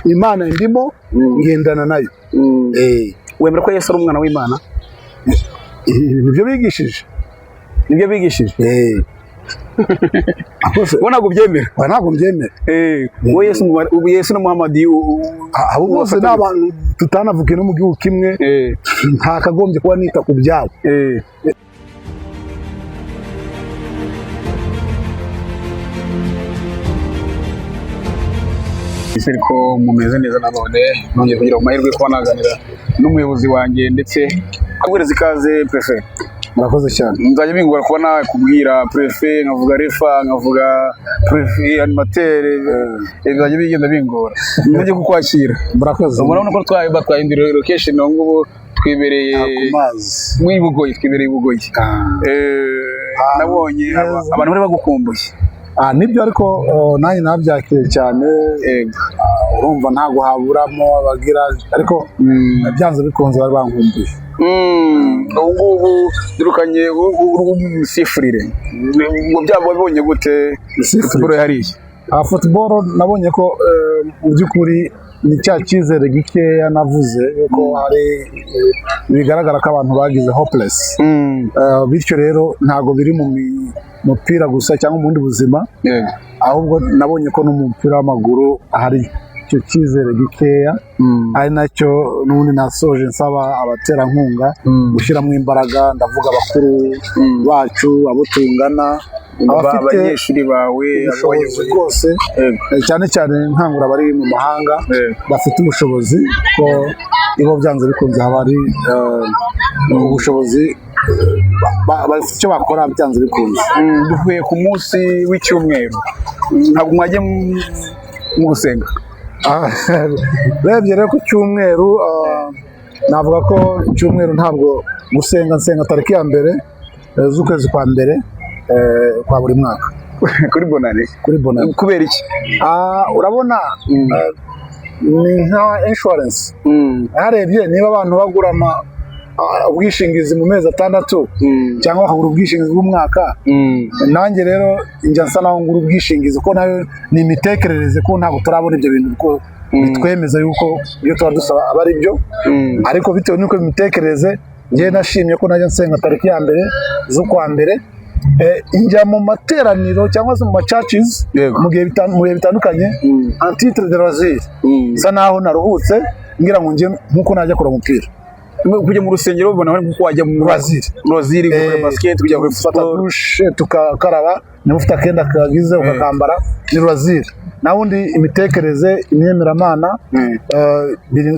Imana ndimo ngendana nayo. Wemera ko Yesu ari umwana w'Imana? Nibyo bigishije. Nibyo bigishije. Rwose. Wowe ntabwo ubyemera? Oya, ntabwo mbyemera. Wowe Yesu ubu Yesu na Muhammad Abo bose ni abantu tutanavukiye no mu gihugu kimwe, ntakagombye kuba nita ku byabo. Nizere ko mumeze neza. Nanone nongeye kugira amahirwe yo kuba naganira n'umuyobozi wanjye, ndetse aguhereza ikaze, préfet. Murakoze cyane. Nzajya bingora kuba nakubwira préfet, nkavuga refa, nkavuga préfet animateur, bizajya bigenda bingora. Nujye kukwakira. Murakoze. Murabona ko twaye batwahinduriye location, ubu ngubu twibereye Ku mazi. mu Bugoyi, twibereye i Bugoyi. Nabonye neza. abantu bari bagukumbuye. Ah, nibyo, ariko oh, nanjye nabyakiriye cyane. Urumva ntabwo haburamo abagira, ariko byanze bikunze bari bankumbuye. Ubu ngubu durukanye umusifurire ngo byaba wabibonye gute? Imisifurire? Siporo hariya. Ah, football nabonye ko mu by'ukuri ni cya cyizere gikeya navuze ko hari, bigaragara ko abantu bagize hopeless. Bityo rero ntabwo biri mu mupira gusa cyangwa mu bundi buzima, ahubwo nabonye ko no mu mupira w'amaguru hari icyo cyizere gikeya, ari nacyo n'ubundi nasoje nsaba abaterankunga gushyiramo imbaraga. Ndavuga abakuru bacu, abo tungana, abafite abanyeshuri bawe, ubushobozi abayobozi. bwose. Cyane cyane nkangura abari mu mahanga bafite ubushobozi, ko ibo byanze bikunze haba hari ubushobozi, bafite icyo bakora byanze bikunze. Duhuye ku munsi w'icyumweru, ntabwo mwajya mu gusenga? Ah, urebye rero ku cyumweru, navuga ko icyumweru ntabwo gusenga, nsenga tariki ya mbere z'ukwezi kwa mbere kwa buri mwaka. Kuri Bonane? Kuri Bonane. Kubera iki? Ah, urabona, ni nka insurance. Harebye niba abantu bagura ubwishingizi mu mezi 6 cyangwa bakagura ubwishingizi bw'umwaka, nanjye rero njya nsa naho ngura ubwishingizi, ko nayo ni imitekerereze, ko ntabwo turabona ibyo bintu ko bitwemeza yuko ibyo tuba dusaba aba ari byo, ariko bitewe n'uko imitekerereze, njyewe nashimye ko najya nsenga tariki ya mbere z'ukwa mbere. Njya mu materaniro cyangwa se mu ma churches mu bihe bitandukanye, en titre de loisir, nsa naho naruhutse, ngira ngo njye nkuko najya kureba umupira. Kujya mu rusengero ubona bari nkuko wajya mu Loisir. Loisir, gukora basket, kujya muri Gufata football. Douche tukakaraba, niba ufite akenda kagize ukakambara, ni loisir. Naho undi imitekerereze, imyemeramana,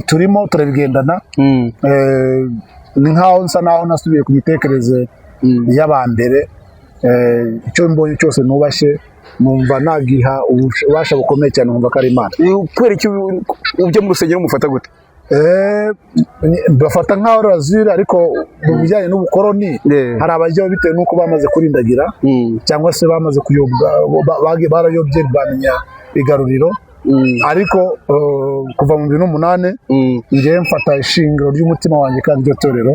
turimo turabigendana. Ni nkaho nsa naho nasubiye ku mitekerereze y'abambere. Icyo mbonye cyose nubashye, numva nagiha ububasha bukomeye cyane, nkumva ko ari Imana. Kubera iki ujya mu rusengero mufata gute? Bafata nk'aho loisir, ariko mu bijyanye n'ubukoroni hari abajyaho bitewe n'uko bamaze kurindagira cyangwa se bamaze kuyobwa, barayobye bamenya igaruriro. Ariko kuva mu 2008 njyewe mfata ishingiro ry'umutima wanjye kandi iryo torero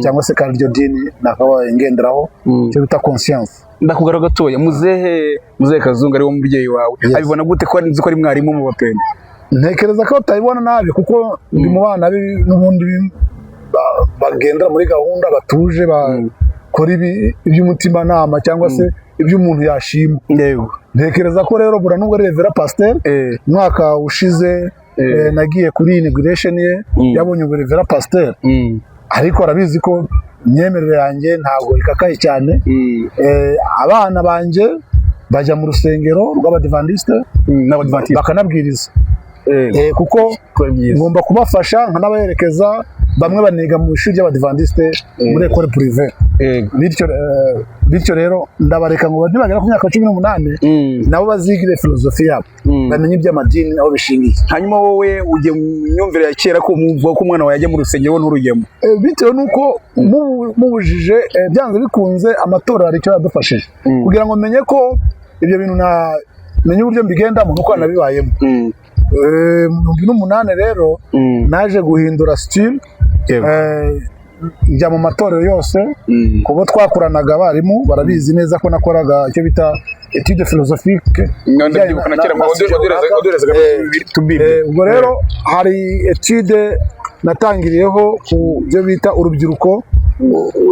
cyangwa se kandi iryo dini nakabaye ngenderaho, icyo bita conscience. Ndakugaruka gatoya. Muzehe Kazungu, ari wo mubyeyi wawe, abibona gute, ko nzi ko ari mwarimu mu bapende? Ntekereza ko batayibona nabi, kuko ndi mu bana be n'ubundi bagendera muri gahunda, batuje, bakora iby'umutimanama cyangwa se iby'umuntu yashima. Ntekereza ko rero bura nubwo ari révérend pasteur, umwaka ushize nagiye kuri inauguration ye, yabonye ubu révérend pasteur, ariko arabizi ko imyemerere yanjye ntabwo ikakaye cyane. Abana banjye bajya mu rusengero rw'Abadivantiste N'Abadivantisite. bakanabwiriza. Kuko Ko ari byiza. ngomba kubafasha nkanabaherekeza, bamwe baniga mu ishuri ry'Abadivantiste muri école privée. Bityo rero ndabareka ngo nibagera ku myaka 18 nabo bazigire filozofi yabo, bamenye iby'amadini aho bishingiye. Hanyuma wowe ujye mu myumvire ya kera, ko mwumva ko umwana wawe yajya mu rusengero, wowe nturujyemo? Bitewe n'uko mubujije, byanze bikunze amatora hari icyo yadufashije kugira ngo menye ko ibyo bintu na menye uburyo mbigendamo nuko nabibayemo. Mu 2008 rero naje guhindura style. Njya mu matorero yose. Kubo twakoranaga, abarimu barabizi neza ko nakoraga icyo bita étude philosophique. Ndabyibuka na kera waduherezaga tubible. Ubwo rero hari étude natangiriyeho ku byo bita urubyiruko,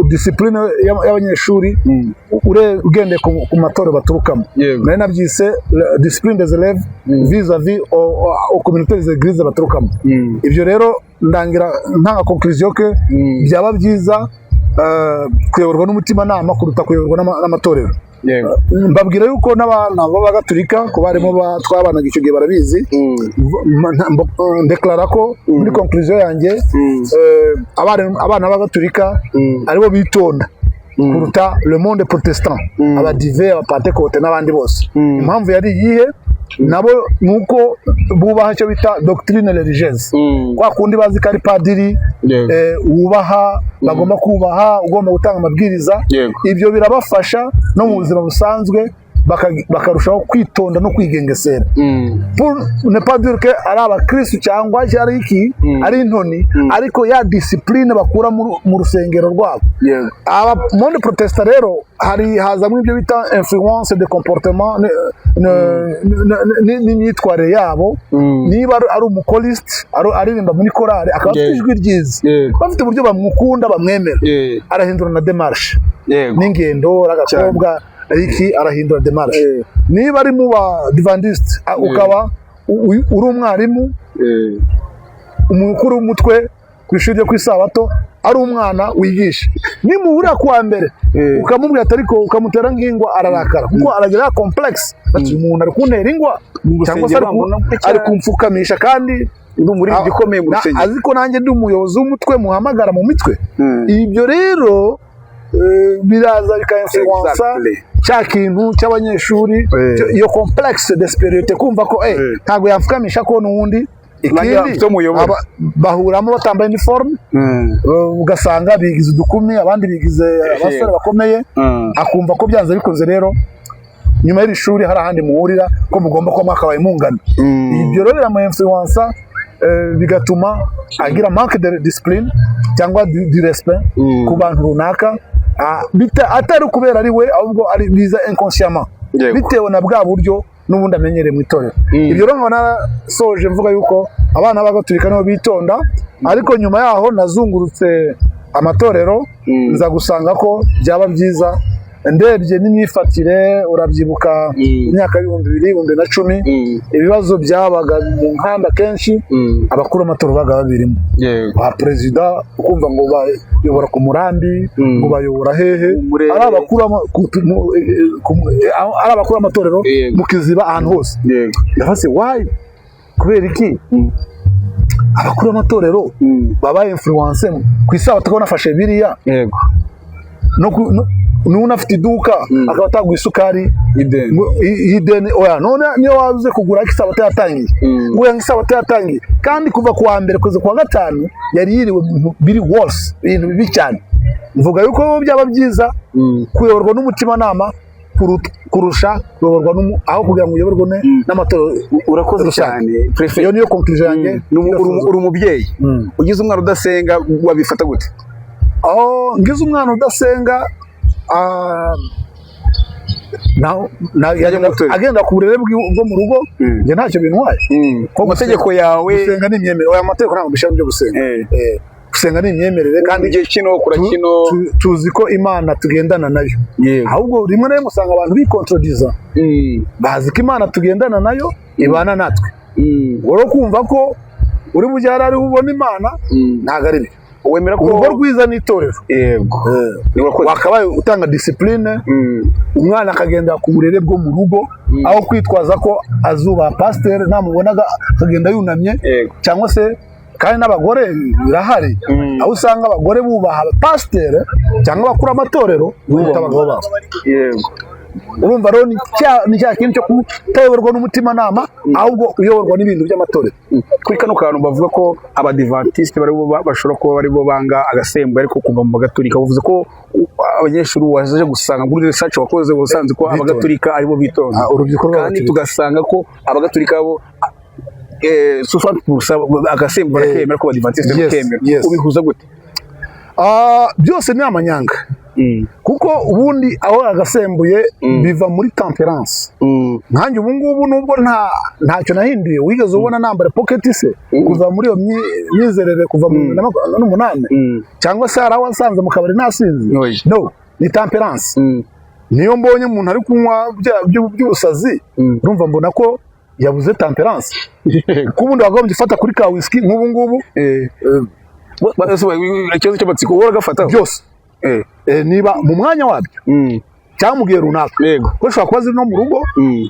discipline y'abanyeshuri ugendeye ku matorero baturukamo. Nari nabyise discipline des élèves vis-à-vis au communauté des églises baturukamo. Ibyo rero ndangira ntanga conclusion ke byaba byiza kuyoborwa n'umutimanama kuruta kuyoborwa n'amatorero. Mbabwira yuko n'abana b'abagatulika, ku barimu twabanaga icyo gihe barabizi, ndeklara ko muri conclusion yanjye abana b'abagatulika aribo bitonda kuruta le monde protestant, abadive, abapantekote n'abandi bose. Impamvu yari iyihe? Nabo ni uko bubaha icyo bita doctrine religieuse, kwa kundi bazi ko ari padiri wubaha, bagomba kubaha, ugomba gutanga amabwiriza. Ibyo birabafasha no mu buzima busanzwe, bakarushaho kwitonda no kwigengesera, pour ne pas dire que ari abakristu cyangwa ari iki, ari intoni, ariko ya discipline bakura mu rusengero rwabo. Aba monde protestant rero hari hazamo ibyo bita influence de comportement n'imyitwarire yabo. Niba ari umuchoriste, aririmba muri korali, akaba afite ijwi ryiza, bafite uburyo bamukunda, bamwemera, arahindura na démarche n'ingendo. Agakobwa iki, arahindura démarche. Niba ari mu ba adventiste, ukaba uri umwarimu, umukuru w'umutwe ku ishuri ryo ku isabato, ari umwana wigisha, nimuhurira ku wa mbere ukamubwira ati ariko, ukamutera nk'ingwa, ararakara, kuko aragira ya complexe, ati umuntu ari kuntera ingwa Mu cyangwa se rusengero bambona gutya. ari kumfukamisha kandi Ndi umuririmbyi ukomeye mu rusengero. Azi ko nanjye ndi umuyobozi w'umutwe muhamagara mu mitwe. Ibyo rero biraza bikainfluensa cya kintu cy'abanyeshuri, iyo complexe de supériorité, kumva ko ntabwo yamfukamisha ko n'uwundi. Nanjye Ikindi, mfite umuyoboro. Bahuramo batambaye uniforme, ugasanga bigize udukumi, abandi bigize abasore bakomeye, akumva ko byanze bikunze rero nyuma y'iri shuri hari ahandi muhurira, ko mugomba kuba mwakabaye mungana. Ibyo rero biramu-influensa, bigatuma agira manque de discipline cyangwa du respect ku bantu runaka, atari kubera ari we, ahubwo ari biza inconsciemment, bitewe na bwa buryo n'ubundi amenyereye mu itorero. Ibyo rero nkaba narasoje mvuga yuko abana b'abagatulika nibo bitonda. Ariko nyuma yaho nazungurutse amatorero, nza gusanga ko byaba byiza ndebye n'imyifatire. Urabyibuka, imyaka y'ibihumbi 2000, 2010, ibibazo byabaga mu nkanda kenshi, abakuru b'amatorero babaga babirimo, ba perezida, ukumva ngo bayobora ku Murambi, ngo bayobora hehe, Murere. ari abakuru ari abakuru b'amatorero mu Kiziba, ahantu hose. Ndavuze why, kubera iki abakuru b'amatorero babaye influence ku isabato, ko nafashe biriya no n'ubu afite iduka, akaba ataguha isukari Ideni. ngo y'ideni. Oya, none niyo wabuze kugura ariko isabato yatangiye, ngo yanga isabato yatangiye, kandi kuva ku wa mbere kugeza ku wa gatanu yari yiriwe mu bintu biri worse, ibintu bibi cyane. Mvuga yuko byaba byiza kuyoborwa n'umutimanama kurusha kuyoborwa aho kugira ngo uyoborwe n'amatorero Urakoze rusange. cyane, préfet. Iyo niyo conclusion yanjye. Uri umubyeyi. Ugize umwana udasenga, wabifata gute? Aho ngize umwana udasenga, Yajya mu itorero. agenda ku burere bwo mu rugo, njye ntacyo bintwaye. Ku mategeko yawe? Gusenga ni imyemerere. Oya, amategeko ntabwo mbishyira mu byo gusenga. Gusenga ni imyemerere, kandi igihe kino kura kino. Tuzi ko Imana tugendana nayo. Ahubwo rimwe na rimwe usanga abantu bikontorodiza, bazi ko Imana tugendana nayo ibana natwe. Ubwo rero kumva ko uri bujye ahari ariho ubona Imana, ntabwo ari byo. Wemera ko Urugo rwiza ni itorero. Yego. Ni urakoze. Wakabaye utanga discipline, umwana akagenda ku burere bwo mu rugo, aho kwitwaza ko azubaha pasiteri, namubonaga akagenda yunamye, cyangwa se kandi n'abagore birahari, aho usanga abagore bubaha pasiteri cyangwa abakuru amatorero kuruta abagabo babo. Urumva rero ni cya kintu cyo kutayoborwa n'umutimanama, ahubwo uyoborwa n'ibintu by'amatorero. Kuri kano kantu bavuga ko abadivantisite bari bo bashobora kuba bari bo banga agasembuye, ariko kuva mu bagatulika bavuze ko abanyeshuri waje gusanga muri research wakoze, wasanze ko Bitonda. abagatulika aribo bitonda. Ah, urubyiruko kandi rw'abagatulika. Tugasanga ko abagatulika bo 60% agasembuye barakemera, ko abadivantisite bakemera. Ubihuza gute? Ah, byose ni amanyanga, kuko ubundi aho agasembuye biva muri temperance. Nkanjye ubu ngubu, nubwo ntacyo nahinduye, wigeze ubona nambara pocket se kuva muri iyo myizerere kuva mu 2008, cyangwa se hari aho wasanze mu kabari nasinze? Oya. No, ni temperance. Niyo mbonye umuntu ari kunywa by'ubusazi, urumva mbona ko yabuze temperance, kuko ubundi wagombye ufata kuri ka whisky nk'ubu ngubu. Ikibazo cy'amatsiko, wowe uragafataho? Byose. Niba mu mwanya wabyo cyangwa mu gihe runaka, kuko ushobora kuba ziri no mu rugo,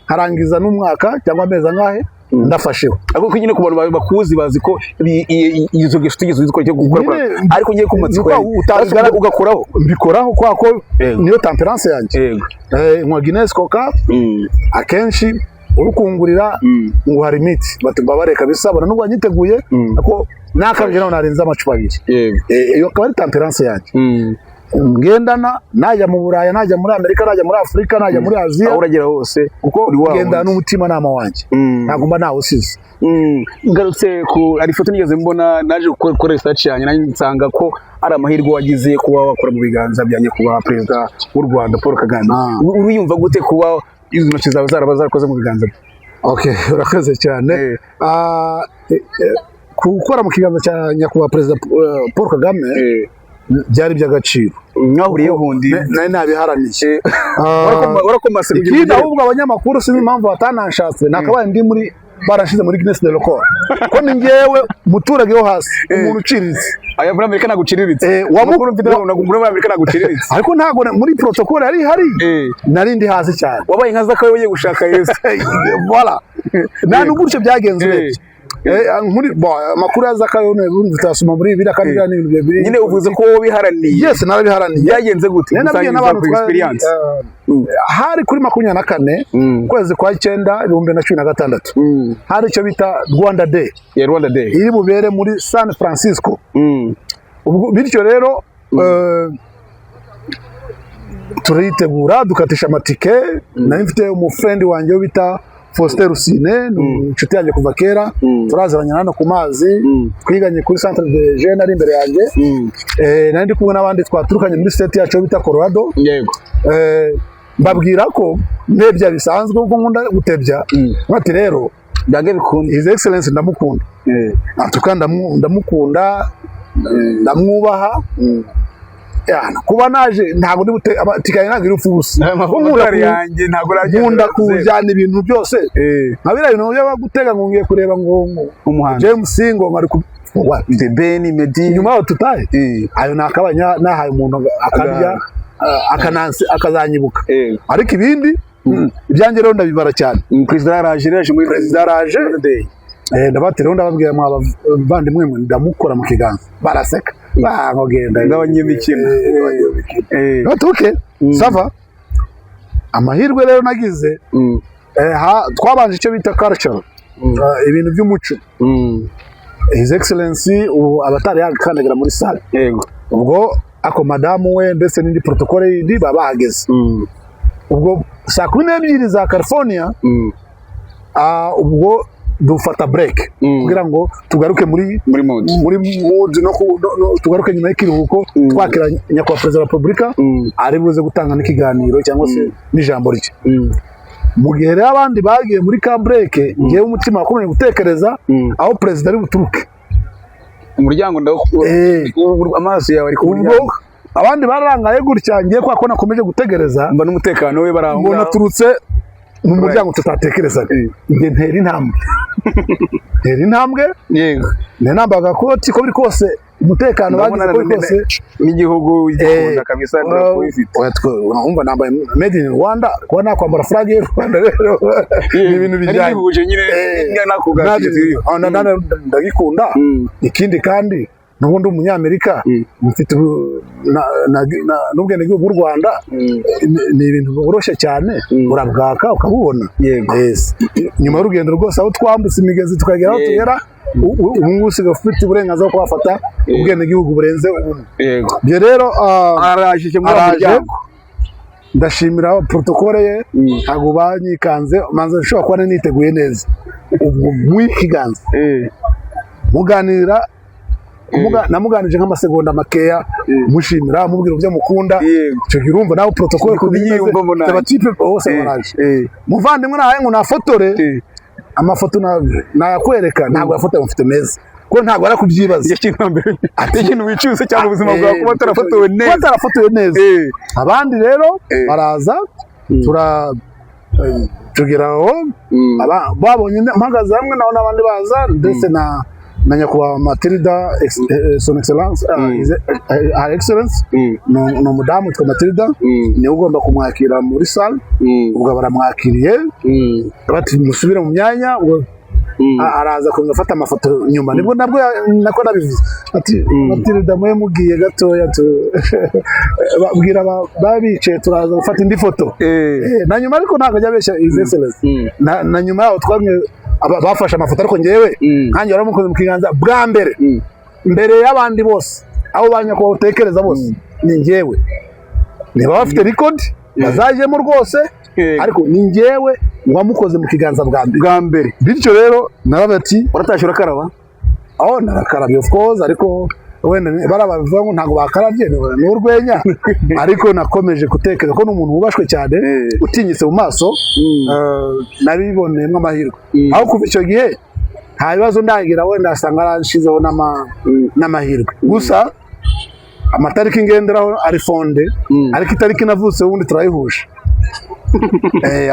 nkarangiza n'umwaka cyangwa amezi angahe ndafasheho. Ariko ko nyine ku bantu bakuzi bazi ko izo ngeso utigeze uzikora cyo gukora, Nyine, ariko ngiye ku matsiko nuko yawe. Ugakoraho? Mbikoraho kubera ko niyo temperance yanjye. Nywa Guinness, Coca, akenshi uri kungurira ngo hari imiti bati mbabare kabisa, bona nubwo wanyiteguye, ariko nakabije naho narenze amacupa abiri. Iyo akaba ari temperance yanjye ngendana, najya mu Buraya, najya muri Amerika, najya muri Afurika, najya muri Aziya, Aho uragera hose kuko uri wa ngendana wundi. n'umutimanama wanjye, ntabwo mba nawusize. Ngarutse ku hari ifoto nigeze mbona, naje gukora research yanjye, nanjye nsanga ko ari amahirwe wagize kuba wakora mu biganza bya nyakubahwa Perezida w'u Rwanda Paul Kagame. Uriyumva gute kuba izo ntoki zawe zaraba zarakoze mu biganza bye? Okay, urakoze cyane. Gukora mu kiganza cya nyakubahwa Perezida Paul Kagame byari iby'agaciro. Mwahuriyeho hundi? Nari nabiharaniye. Warakomase kugira Ikindi, ugere ahubwo abanyamakuru sinzi impamvu batananshatse, nakabaye ndi muri barashize muri Guinness de Record, ko ni njyewe muturage wo hasi, umuntu uciriritse. Aya, muri Amerika ntabwo uciriritse. Amakuru mfite, ntabwo muri Amerika ntabwo uciriritse. Ariko ntabwo muri protocole yari ihari nari ndi hasi cyane. Wabaye nka Zakayo ugiye gushaka Yesu. Voilà, nta n'ugutyo byagenze. Urebye bon, amakuru ya Zakayo ubundi tutasoma muri Bibiliya, kandi biriya ni ibintu bibiri. Nyine uvuze ko wowe biharaniye. Yes, narabiharaniye. Byagenze gute? Nari nabwiye Gusangiza n'abantu ku experience. Hari kuri 24 ukwezi kwa cyenda 2016, hari icyo bita Rwanda Day, Ya Rwanda Day. iri bubere muri San Francisco. Ubwo bityo rero, turitegura, dukatisha amatike. Nari mfite umufriend wanjye wo bita Faustin Rusine, ni inshuti yanjye kuva kera, turaziranye hano ku mazi, twiganye kuri Centre de Jeunes ari imbere yanjye. Nari ndi kumwe n'abandi twaturukanye muri state yacu yo bita Colorado. Mbabwira ko ntebya bisanzwe, kuko nkunda gutebya, bati rero Byange bikunda. His Excellence ndamukunda, atuka ndamukunda, ndamwubaha. Ya, kuba naje ntabwo ndi bute tike ntabwo iri upfa ubusa. Amadolari yanjye ntabwo Nkunda kujyana ibintu byose nka biriya bintu byo gutega ngo ngiye kureba ngo Umuhanzi. James ngo ari ku What? The Ben, Meddy. Nyuma yaho tutahe, ayo nakabaye nahaye umuntu akarya, akanansi akazanyibuka. Ariko ibindi, ibyanjye rero ndabibara cyane. Perezida yaraje, yaje muri Perezida yaraje. Rwanda Day. Ndabati rero, ndababwira, mwa bavandimwe mwe, ndamukora mu kiganza, baraseka bangogenda. Ngabanyemikino. Bati okay, ça va. Amahirwe rero nagize, twabanje icyo bita culture, ibintu by'umuco. His Excellency ubu abatari yakandagira muri salle, ubwo ako madamu we ndetse n'indi protocole yindi baba bahageze. Ubwo saa 12 za California, ubwo dufata break kugira ngo tugaruke muri Muri mood. Muri mood no tugaruke nyuma y'ikiruhuko, twakira nyakubahwa Perezida wa Repubulika, ari buze gutanga n'ikiganiro cyangwa se n'ijambo rye. Mu gihe rero abandi bagiye muri ka break, ngewe umutima wakomeje gutekereza aho perezida ari buturuke. Umuryango ndawo, amaso yawe ari ku Ubwo muryango. abandi barangaye gutya, ngiye kwa ko nakomeje gutegereza, Mba n'umutekano we bari aho mbona ngaho. aturutse mu muryango tutatekerezaga. Njye ntera intambwe, ntera intambwe. Nari nambaye agakoti, ko biri kose umutekano bagize, ko biri kose N'igihugu gikunda kabisa, drapo ifite. Oya, urumva nambaye made in Rwanda, kuba nakwambara flag y'u Rwanda rero ni ibintu bijyanye. Bihuje nyine n'ako gakiriyo. Ndagikunda. Ikindi kandi n'ubundi umunyamerika mfite n'ubwenegihugu bw'u Rwanda, ni ibintu byoroshye cyane, urabwaka ukabubona. Yes. Nyuma y'urugendo rwose, aho twambutse imigezi tukagera aho tugera, ubu ngubu usigaye ufite uburenganzira bwo kuhafata ubwenegihugu burenze ubumwe. Ibyo rero, Araje muri araje. muryango. Ndashimira protocole ye, ntabwo banyikanze, manza nshobora kuba nari niteguye neza. Ubwo mu ikiganza muganira Namuganije nk'amasegonda makeya, mushimira, mubwira uburyo mukunda. Icyo gihe urumva nawe protocole Ndi kubyiyumvamo nanjye. Abatipe bose baraje. Muvandimwe, nahaye ngo nafotore amafoto, nayakwereka, ntabwo yafotoye amafoto meza kuko ntabwo ari kubyibaza. Icyo kintu mbere, ikintu wicuza cyane ubuzima bwawe, kuba atarafotowe Kuba neza. atarafotowe neza. Abandi rero baraza, tura tugera aho, babonye mpagaze hamwe nabo n'abandi baza, ndetse na nyakubahwa Matilda, son excellence, her excellence, ni umudamu witwa Matilda, niwe ugomba kumwakira muri salle. Ubwo baramwakiriye, bati musubire mu myanya. Ubwo araza kuza afata amafoto nyuma, nibwo nabwo nako nabivuze ati: "Matilda, mwe mugiye gatoya, tu babwira baba bicaye, turaza gufata indi foto." Na nyuma, ariko ntabwo ajya abeshya His Excellence. Na nyuma yaho twamwe bafashe amafoto, ariko ngewe nkanjye waramukoze mu kiganza bwa mbere, mbere y'abandi bose, abo ba nyakubahwa utekereza bose, ni njyewe. Niba bafite record bazajyemo rwose, ariko ni njyewe wamukoze mu kiganza bwa mbere. Bwa mbere. Bityo rero naravuze ati Waratashye urakaraba? Aho narakarabye, of course, ariko wenda bariya babivuga ngo ntabwo bakarabye ni urwenya, ariko nakomeje gutekereza ko ni umuntu wubashwe cyane, utinyitse mu maso. Nabiboneyemo amahirwe, aho kuva icyo gihe nta bibazo ndagira, wenda asanga aranshizeho n'amahirwe gusa. Amatariki ngenderaho ari fondé, ariko itariki navutse ubundi turayihuje.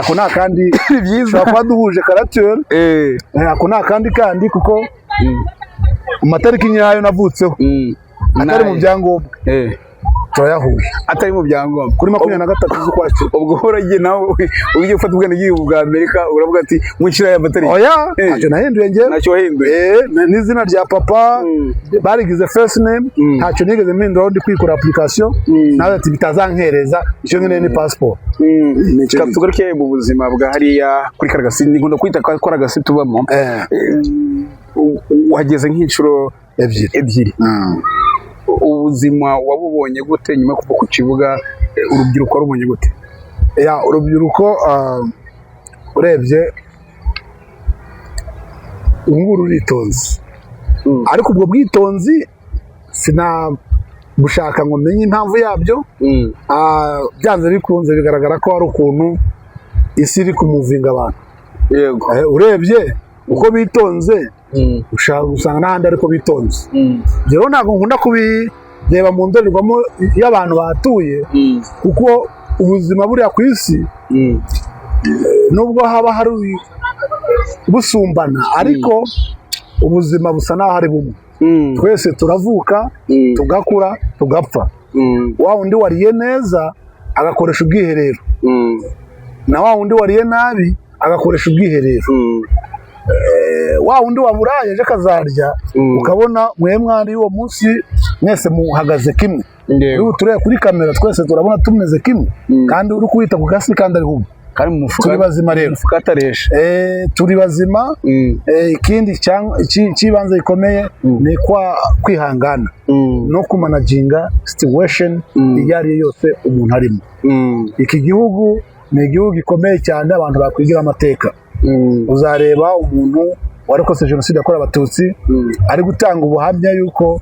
Ako ni akandi. Ni byiza. Ushobora kuba duhuje caractère. Ako ni akandi kandi, kuko amatariki nyayo navutseho atari mu byangombwa turayahuje. Atari mu byangombwa. Kuri 23 z'ukwa 10. Ubwo uragiye nawe ugiye gufata ubwenegihugu bwa Amerika, uravuga ati mushyira aya matariki. Oya, ntacyo nahinduye njyewe. Ntacyo wahinduye. N'izina rya papa barigize first name, ntacyo nigeze mpinduraho ndi kwikora application. Nawe ati bitazankereza, icyo nkeneye ni passport. Nicyo. Reka tugaruke mu buzima bwa hariya kuri Karagasi, nkunda kwita ko ari agasi tubamo. Wahageze nk'inshuro Ebyiri. Ebyiri. Ubuzima wabubonye gute nyuma yo kuva ku kibuga? Urubyiruko warubonye gute? Ya, urubyiruko, urebye ubu ngubu ruritonze, ariko ubwo bwitonzi sinabushaka ngo menye impamvu yabyo. Byanze bikunze bigaragara ko hari ukuntu isi iri kumuvinga abantu. Urebye uko bitonze, ushobora gusanga n'ahandi ariko bitonze. Rero ntabwo nkunda kubireba mu ndorerwamo y'abantu bahatuye, kuko ubuzima buriya ku isi, nubwo haba hari busumbana, ariko ubuzima busa n'aho ari bumwe. Twese turavuka, tugakura, tugapfa. Wa wundi wariye neza agakoresha ubwiherero, na wa wundi wariye nabi agakoresha ubwiherero. Wa wundi waburaye ejo akazarya, ukabona mwe mwari uwo munsi mwese muhagaze kimwe. Iyo tureba kuri kamera twese turabona tumeze kimwe, kandi uri kuwita ku gasi kandi ari humwe. Kandi mu mufuka Turi bazima rero. Umufuka ataresha. Turi bazima. Ikindi cy'ibanze gikomeye ni kwa kwihangana no kumanaginga situation iyo ari yo yose umuntu arimo. Iki gihugu ni igihugu gikomeye cyane, abantu bakwigira amateka. Uzareba umuntu warokotse jenoside yakorewe Abatutsi ari gutanga ubuhamya yuko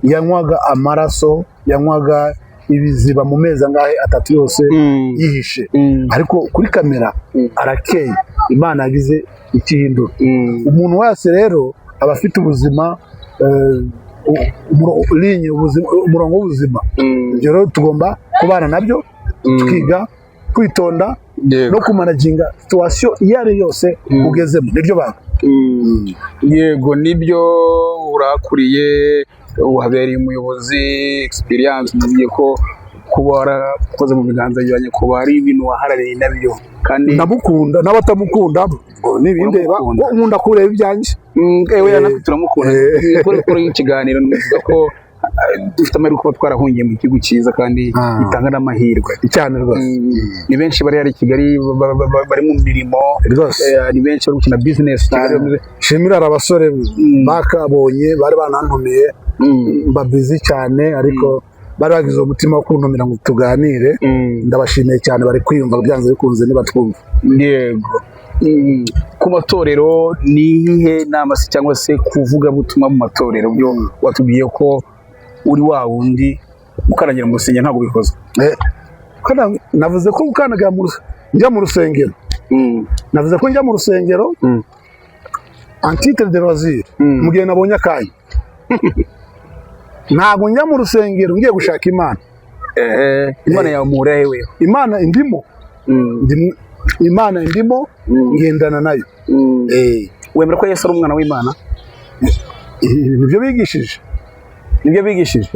yanywaga amaraso, yanywaga ibiziba mu mezi angahe, 3 yose, yihishe, ariko kuri kamera arakeye. Imana yagize ikihindura. Umuntu wese rero aba afite ubuzima, linye, umurongo w'ubuzima. Ibyo rero tugomba kubana nabyo, tukiga kwitonda no kumanaginga situation iyo ari yo yose ugezemo, niryo banga. Yego, nibyo, urakuriye, uhabereye umuyobozi, experience uvuye ko kuba warakoze mu biganza bya nyakubahwa ari ibintu waharaniye nabyo kandi. Ndamukunda, n'abatamukunda ngo nibindeba. Uramukunda. Nkunda kureba ibyanjye. Ewe, natwe turamukunda. Kuri ikiganiro nivuga ko dufite amahirwe kuba twarahungiye mu gihugu cyiza kandi gitanga n'amahirwe. Cyane rwose. Ni benshi bari hano i Kigali bari mu mirimo. Rwose. Ni benshi bari gukina business Kigali Shimira hari abasore bakabonye bari banantumiye, mba busy cyane, ariko bari bagize umutima wo kuntumira ngo tuganire. Ndabashimiye cyane, bari kwiyumva byanze bikunze niba twumva. Yego. Ku matorero ni iyihe nama se, cyangwa se kuvugabutumwa mu matorero, byo watubwiye ko uri wa wundi ukandagira mu rusengero, ntabwo bikozwe? Navuze ko gukandagira njya mu rusengero, navuze ko njya mu rusengero en titre de loisir, mu gihe nabonye akanya. Ntabwo njya mu rusengero ngiye gushaka Imana. Imana yawe muhura hewe? Imana indimo. Imana indimo, ngendana nayo. Wemera ko Yesu ari umwana w'Imana? Nibyo bigishije. Nibyo bigishije.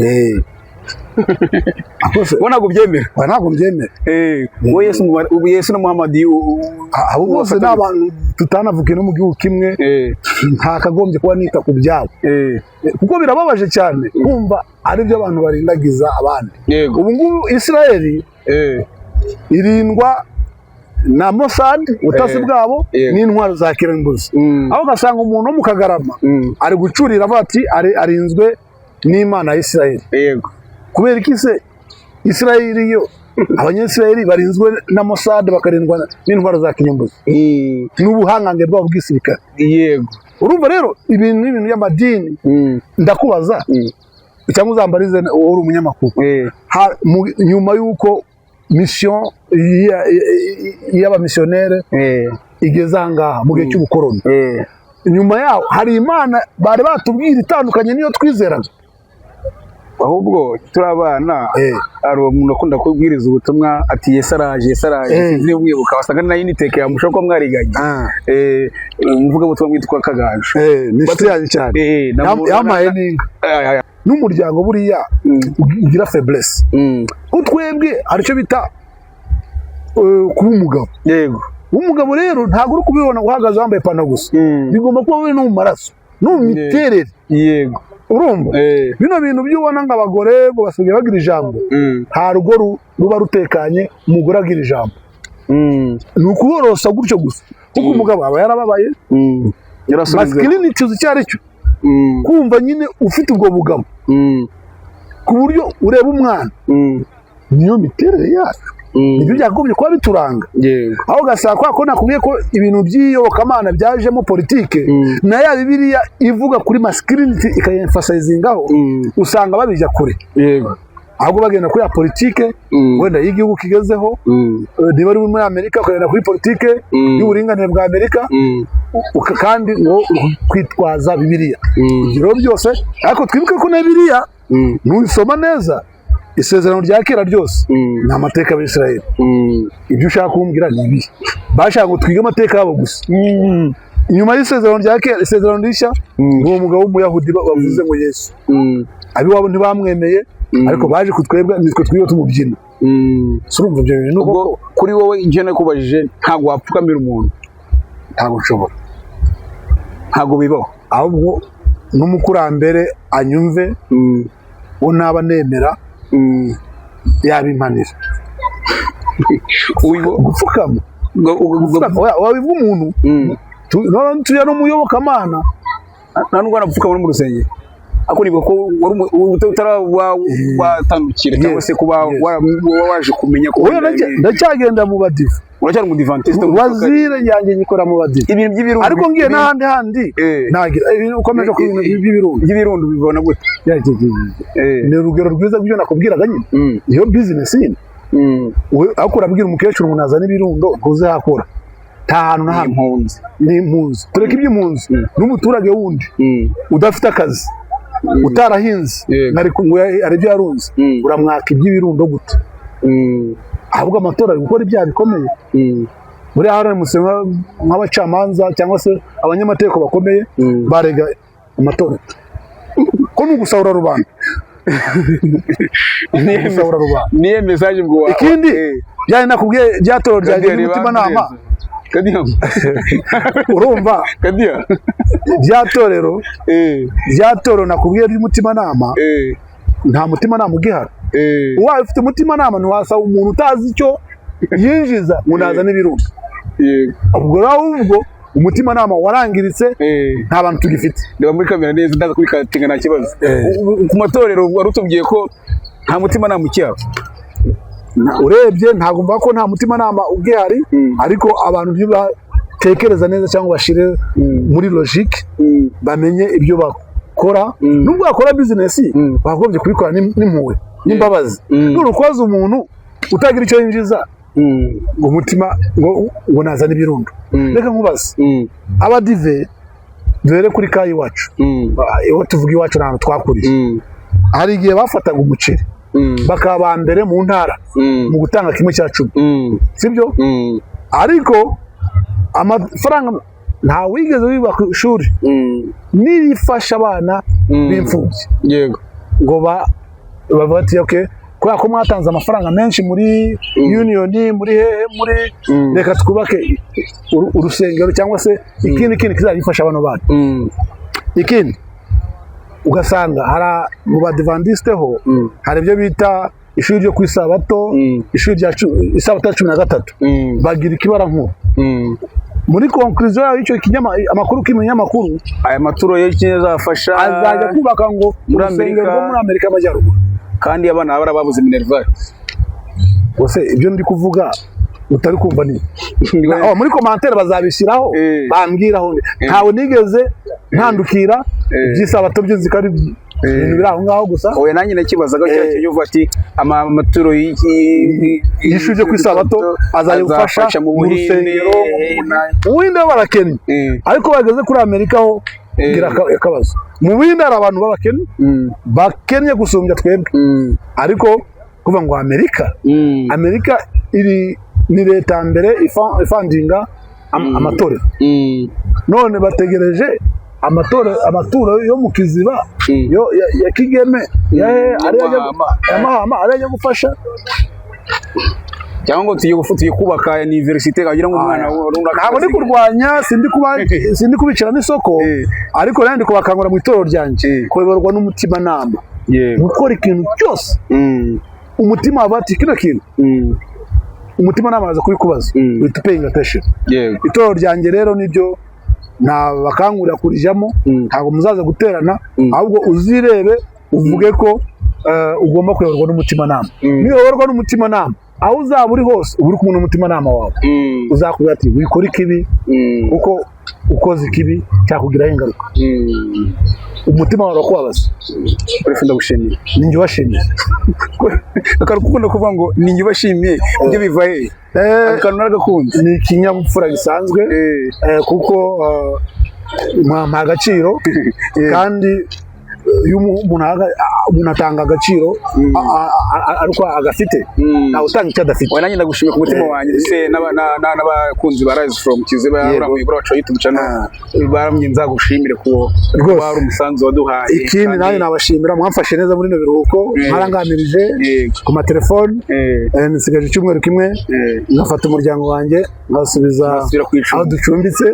Rwose. Wowe ntabwo ubyemera? Oya, ntabwo mbyemera. Wowe Yesu ubu Yesu na Muhamadi Abo bose ni abantu tutanavukiye no mu gihugu kimwe. Ntakagombye kuba nita ku byabo, kuko birababaje cyane kumva aribyo abantu barindagiza abandi. Ubu ngubu Israeli irindwa na Mossad, ubutasi bwabo, n'intwaro za kirimbuzi, aho ugasanga umuntu wo mu Kagarama ari gucurira avuga ati arinzwe n'Imana ya Israeli. Kubera iki se Israeli yo, Abanyayisiraheli barinzwe na Mossad, bakarindwa n'intwaro za kirimbuzi n'ubuhangange bwabo bw'isirikare? Urumva rero ibintu n'ibintu by'amadini, ndakubaza, cyangwa uzambarize wowe uri umunyamakuru. Nyuma y'uko mission y'abamisiyonere igeze aha ngaha mu gihe cy'ubukoroni, nyuma yaho hari Imana bari batubwira itandukanye n'iyo twizeraga? Ahubwo turi abana, hari umuntu akunda kubwiriza ubutumwa ati: "Yesu araje, Yesu araje." Sinzi niba umwibuka, wasanga ni nayo initeke yamusha ko mwariganye. Umuvugabutumwa witwa Kagaju. Ni inshuti yanjye cyane. Yampaye n'inka. N'umuryango buriya ugira faiblesse, ko twebwe hari icyo bita kuba umugabo. Umugabo rero ntabwo uri kubibona uhagaze wambaye ipantaro gusa, bigomba kuba biri no mu maraso no mu miterere. Urumva, bino bintu byo ubona ngo abagore ngo basigaye bagira ijambo, nta rugo ruba rutekanye umugore agira ijambo. Ni ukuborosa gutyo gusa, kuko umugabo aba yarababaye. Yarasubize. Masculinity uzi icyo ari cyo? Kumva nyine ufite ubwo bugabo ku buryo ureba umwana, niyo miterere yacu, nibyo byakagombye kuba bituranga. Aho ugasanga kwa ko nakubwiye ko ibintu by'iyobokamana byajemo politike, na ya Bibiliya ivuga kuri masculinity ikayemphasizingaho, usanga babijya kure, ahubwo bagenda kuri ya politike wenda y'igihugu kigezeho. Niba ari muri Amerika, ukagenda kuri politike y'uburinganire bwa Amerika, kandi ngo kwitwaza Bibiliya. Ibyo rero byose, ariko twibuke ko na Bibiliya nuyisoma neza, Isezerano rya Kera ryose ni amateka y'Abisirayeli. Ibyo ushaka kumbwira ni ibi, bashaka ngo twige amateka yabo gusa. Inyuma y'Isezerano rya Kera, Isezerano Rishya, ni uwo mugabo w'Umuyahudi bavuze ngo Yesu, ab'iwabo ntibamwemeye, ariko baje kutwebwa, nitwe twiwe tumubyina. Si urumva ibyo bintu? Ubwo kuri wowe, icyo nakubajije, ntabwo wapfukamira umuntu? Ntabwo nshobora. Ntabwo bibaho? Ahubwo n'umukurambere anyumve, uwo naba nemera yabimpanira. Gupfukama. Gupfukama, oya, wabivuga umuntu. Noneho tujya no mu iyobokamana. Nta nubwo wanapfukama no mu rusengero, ariko nibuka ko wari utara watandukira cyangwa se kuba waje kumenya ko Oya, ndacyagenda mu Badive. Uracyari umudivantiste? Wazire yanjye nyikora mu Badive. Ibintu by'ibirundo. Ariko ngiye n'ahandi handi nagira ibintu ukomeje ku bintu by'ibirundo. By'ibirundo bibona gute? Ya. Ni urugero rwiza rw'ibyo nakubwiraga nyine. Iyo business nyine. Ariko urabwira umukecuru ngo nazane ibirundo, ntuzahakora, nta hantu na hamwe. Impunzi. Ni impunzi, tureke iby'impunzi, n'umuturage wundi udafite akazi, utarahinze, ngo hari ibyo yarunze, uramwaka iby'ibirundo gute? Ahubwo amatora ari gukora ibyaha bikomeye. Buriya haramutse nk'abacamanza cyangwa se abanyamategeko bakomeye, barega amatora, ko ni ugusahura rubanda. Ni ugusahura rubanda. Niyo message ubwo Ikindi, byari nakubwiye byatorero ryanjye Kadiya, reba. n'umutimanama. Kadiya. Urumva? Kadiya. Bya torero, bya torero nakubwiye ry'umutimanama, nta mutimanama ugihari. Ubaye ufite umutimanama, ntiwasaba umuntu utazi icyo yinjiza ngo nazane ibirundo. Ubwo rero ahubwo umutimanama warangiritse, nta bantu tugifite. Reba muri kamera neza, ndaza kubikatinga, nta kibazo. Ku matorero wari utubwiye ko nta mutima nama ukihaba. Urebye ntabwo mvuga ko nta mutimanama ugihari, ariko abantu Batekereza neza cyangwa bashyire muri logique, bamenye ibyo bakora. Nubwo bakora business, bakagombye kubikora n'impuhwe n'imbabazi. None ukubaza umuntu utagira icyo yinjiza ngo umutima ngo nazane ibirundo. Reka nkubaze, abadive, duhere kuri kayi iwacu. Iyo tuvuga iwacu, ni ahantu twakuriye. Hari igihe bafataga umuceri, bakaba aba mbere mu ntara mu gutanga 1/10, sibyo? Ariko amafaranga nta wigeze wiba ku ishuri n'irifasha abana b'imfubyi ngo bavuga ati: "Okay, kubera ko mwatanze amafaranga menshi muri union, muri hehe, muri reka twubake urusengero cyangwa se ikindi kintu kizajya gifasha bano bana." Ikindi, ugasanga hari mu badivandisite ho hari ibyo bita ishuri ryo ku isabato, ishuri rya isabato ya 13, bagira ikibarankuru. Muri conclusion yayo y'icyo amakuru k'iminyamakuru, aya maturo y'ikizafasha azajya kubaka ngo muri urusengero Amerika. rwo muri Amerika y'Amajyaruguru. Kandi abana baba babuze minerval. Gusa ibyo ndi kuvuga utari kumva ni Oh, muri commentaire bazabishyiraho. Bambwiraho ntawe nigeze ntandukira. Iby'isabato byo nzi ko ari ibintu biri aho ngaho gusa. Oya, nanjye nakibazaga cya kintu uvuga ati amaturo y'ishuri ryo ku isabato azajya gufasha mu mu Buhinde, rusengero, mu Buhinde bo barakennye, ariko bageze kuri Amerika ho gira akabazo. Mu Buhinde hari abantu b'abakene, bakennye gusumbya twebwe, ariko kuvuga ngo Amerika, Amerika iri ni leta ya mbere ifundinga amatorero. None bategereje amaturo yo mu Kiziba, yo ya Kigeme, ya ariyo Mahama. Ya Mahama, ariyo ajya gufasha. Cyangwa ngo tugiye kubaka université kugira ngo umwana runaka. Ntabwo ndi kurwanya, sindi kubicira n'isoko, ariko nanjye ndi kubakangura mu itorero ryanjye kuyoborwa n'umutimanama, gukora ikintu cyose umutima wawe ati kino kintu, umutimanama araza kubikubaza, uhita upaying attention. Itorero ryanjye rero nibyo ntabakangurira kurijyamo. Ntabwo muzaza guterana, ahubwo uzirebe uvuge ko ugomba kuyoborwa n'umutimanama. Niyoborwa n'umutimanama, aho uzaba uri hose uba uri kumwe n'umutimanama wawe, uzakubwira ati wikora ikibi, kuko ukoze ikibi cyakugiraho ingaruka. Umutima wawe urakubabaza. Prof, ndagushimiye. Ni njye ubashimiye. Akantu ukunda kuvuga ngo ni njye ubashimiye, ibyo biva he? Akantu naragakunze. Ni ikinyabupfura gisanzwe, kuko mwampa agaciro, kandi iyo umuntu atanga agaciro ariko agafite, ntawe utanga icyo adafite. Oya, nanjye ndagushimiye ku mutima wanjye, ndetse n'abakunzi ba Rise from Kiziba, uriya wacu wa YouTube channel, baramye nzagushimire ko Rwose. wari umusanzu waduhaye. Ikindi, nanjye nabashimira, mwamfashe neza muri bino biruhuko, mwaranganirije ku matelefoni. Nsigaje icyumweru kimwe, ngafata umuryango wanjye nkasubiza Ngasubira ku icumbi. aho ducumbitse,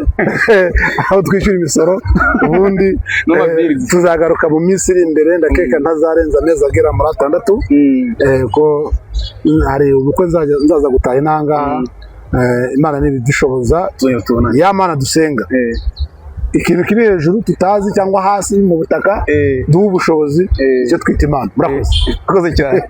aho twishyura imisoro. Ubundi N'amabwiriza. tuzagaruka mu minsi iri imbere, ndakeka ntazarenza amezi agera muri 6, ko hari ubukwe nzaza gutaha inangaha. Imana nibidushoboza, Tuzongera tubonane. ya Mana dusenga, ikintu kiri hejuru tutazi cyangwa hasi mu butaka, duhe ubushobozi, icyo twita Imana. Murakoze. Murakoze cyane.